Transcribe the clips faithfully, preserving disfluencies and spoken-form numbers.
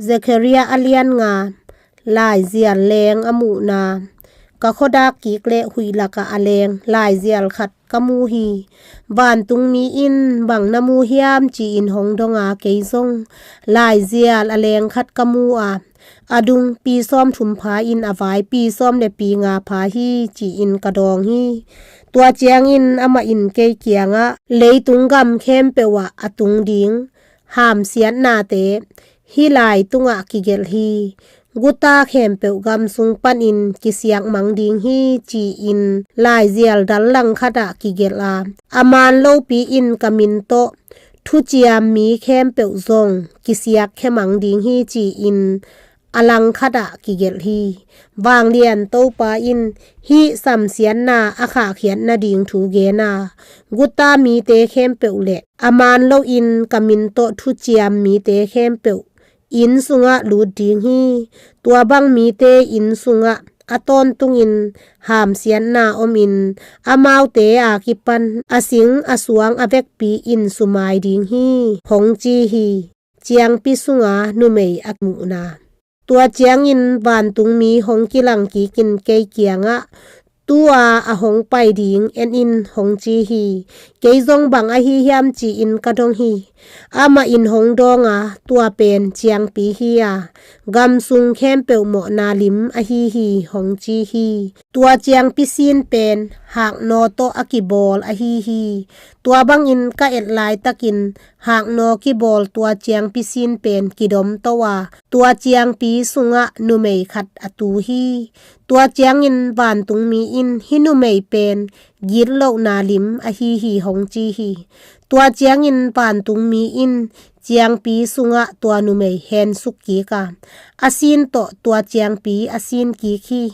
Zekhariah a lian nga. Laizial leng a muhna. Ka khuadak kik le huih lakah a leng laizial khat ka mu hi. Vantungmi in bang na mu hiam ci-in hong dong a, kei zong laizial a leng khat ka mu a, a dung pi sawm thum pha in a vai pi sawm le pi nga pha hi ci-in ka dawng hi. Tua ciangin amah in kei kiangah, leitung gam khempeuh ah a tung ding hamsiatnate hih lai tungah kigelh hi. Guta khempeuh gam sung panin kisiak mang ding hi ci-in laizial dal langkhatah kigelh a, a man lopi in ka min tawh thuciam mi khempeuh zong kisiak khia mang ding hi ci-in a langkhatah kigelh hi. Vanglian Topa in hih samsiatna a khahkhiat nading thu gen a, guta mite khempeuh le a man loin ka min tawh thuciam mite khempeuh inn sungah lut ding hi. Tua bang mite inn sungah a tawntungin hamsiatna omin, amaute a kipan a sing a suang a vekpi in sumai ding hi, hong ci hi. Ciangpi sunga numei a muhna. Tua ciangin vantungmi hong kilang kikin kei kiangah, tu-a a hong pai ding en in, hong ci hi. Kei zong bang ahi hiam ci-in ka dong hi. Amah in hong dawng a, tua pen ciangpi hi a, gam sung khempeuh mawhna lim ahi hi, hong ci hi. Tua ciangpi sin pen haknaw tawh a kibawl ahi hi. Tua bangin ka et laitakin haknaw kibawl tua ciangpi sin pen kidomto a, tua ciangpi sungah numei khat a tu hi. Tua ciangin vantungmi in, hih numei pen gitlohna lim ahi hi, hong ci hi. Tua ciangin vantungmi in ciangpi sungah tua numei hensuk kik a, a sin tawh tua ciangpi a sin kik hi.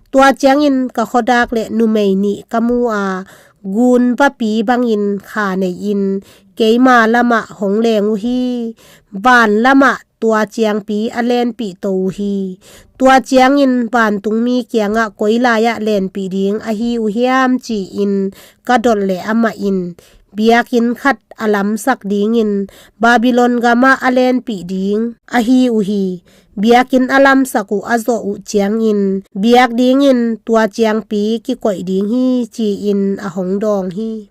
Tua ciangin ka khuadak le numei nih ka mu a, gun vapi bangin kha nei-in keima lamah hong leng uh hi. Van lamah tua ciangpi a lenpih to uh hi. Tua ciangin vantungmi kiangah, koi lai-ah lenpih ding ahi uh hiam ci-in ka dot le amah in, biakinn khat a lamsak dingin Babylon gamah a lenpih ding ahi uh hi. Biakinn a lamsak uh a zawh uh ciangin biak dingin tua ciangpi kikoih ding hi ci-in a hong dawng hi.